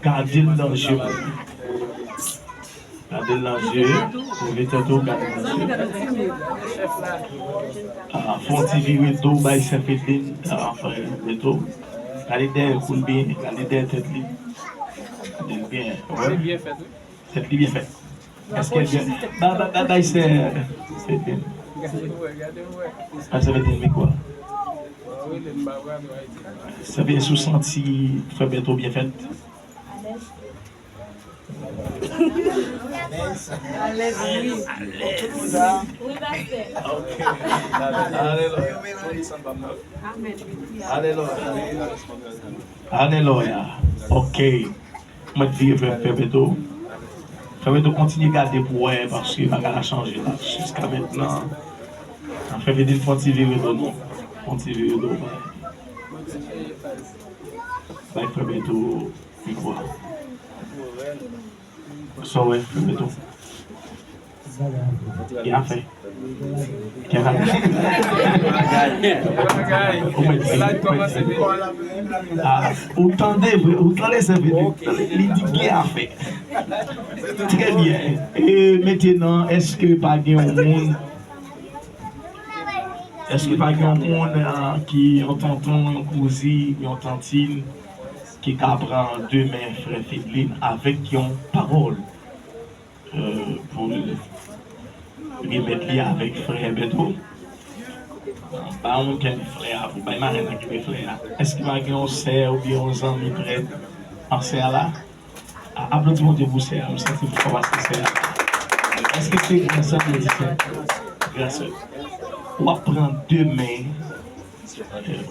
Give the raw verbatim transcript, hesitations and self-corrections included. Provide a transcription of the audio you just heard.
Gade l nan je. Gade l nan je. Leve tèt ou, gade l nan je. Ah, fè yon ti vire do bay sè Fedlin. Ah, frè Beto. Gade dèyè kou l byen, gade dèyè tèt li. Gade l byen. Wè. Tèt li byen fèt. Èske l byen? Ba, ba, ba, bay sè, sè Fedlin. Bay sè Fedlin mikwo a. Sè Fedlin, si w santi frè Beto byen fèt. Alèz, wi. Wi, pastè. Amèn. Alelouya. Ok. Mwen t vire frè, frè Beto. Frè Beto, kontinye gade pou wè, paske bagay la chanje la. Jiska mentnan, frè Fedlin, fè yon ti vire do non. Fè yon ti vire do. Bay frè Beto mikwo a. Sa w wè, frè Beto? Gen afè. Gen bagay. Ou mèt di, ou mèt di. Ah, ou tande vre, ou tande sè Fedlin. Li di gen afè. Trè byen. E mentnan, èske pa gen yon moun, èske pa gen yon moun, ah, ki yon tonton, yon kouzin, yon tantin, ki ka pran de men frè Fedlin avèk yon pawòl, euh, pou l remèt li avèk frè Beto. Pa yon moun kenbe frè a, pou bay marenn nan kenbe frè a. Èske pa gen yon sè oubyen yon zanmi prè an sè a la? A, aplodi Bondye pou sè a, m santi m fò pase sè a. Èske se gran sè, m di sè? Gran sè. W ap pran de men, euh,